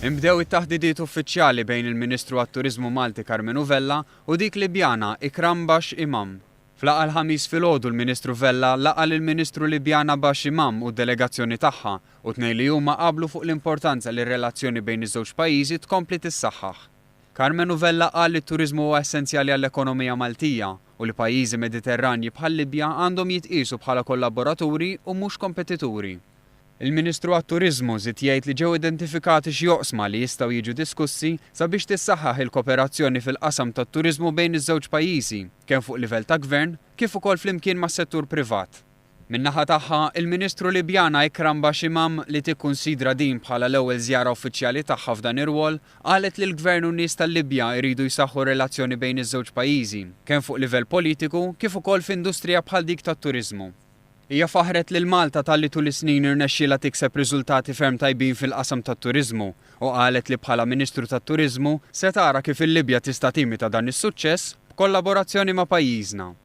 Inbdew it-taħdidiet uffiċjali bejn il-Ministru għat-Turiżmu Malti Karmenu Vella u dik Libjana Ikram Bash Imam. F'laqgħa l-Ħamis filgħodu l-Ministru Vella laqa' lill-Ministru Libjana Bash Imam u d-delegazzjoni tagħha u t-tnejn li huma qablu fuq l-importanza li r-relazzjoni bejn iż-żewġ pajjiżi tkompli tissaħħaħ. Karmenu Vella qal li t-turiżmu huwa essenzjali għall-ekonomija Maltija u li pajjiżi Mediterranji bħal-Libja għandhom jitqiesu bħala kollaboraturi u mhux kompetituri. Il-Ministru għat-Turiżmu żied jgħid li ġew identifikati xi oqsma li jistgħu jiġu diskussi sabiex tissaħħaħ il-koperazzjoni fil-qasam tat-turiżmu bejn iż-żewġ pajjiżi, kemm fuq livell ta' Gvern, kif ukoll flimkien mas-settur privat. Min-naħa tagħha, il-Ministru Libjana Ikram Bashimam, li tikkunsidra din bħala l-ewwel żjara uffiċjali tagħha f'dan ir-rwol, qalet li l-Gvern u n-nies tal-Libja jridu jsaħħu r-relazzjoni bejn iż-żewġ pajjiżi, kemm fuq livell politiku kif ukoll f'industrija bħal dik tat-turiżmu. Hija faħħret lil Malta talli tul is-snin irnexxielha tikseb riżultati ferm tajbin fil-qasam tat-turiżmu u qalet li bħala Ministru tat-Turiżmu se tara kif il-Libja tista' timita dan is-suċċess b'kollaborazzjoni ma' pajjiżna.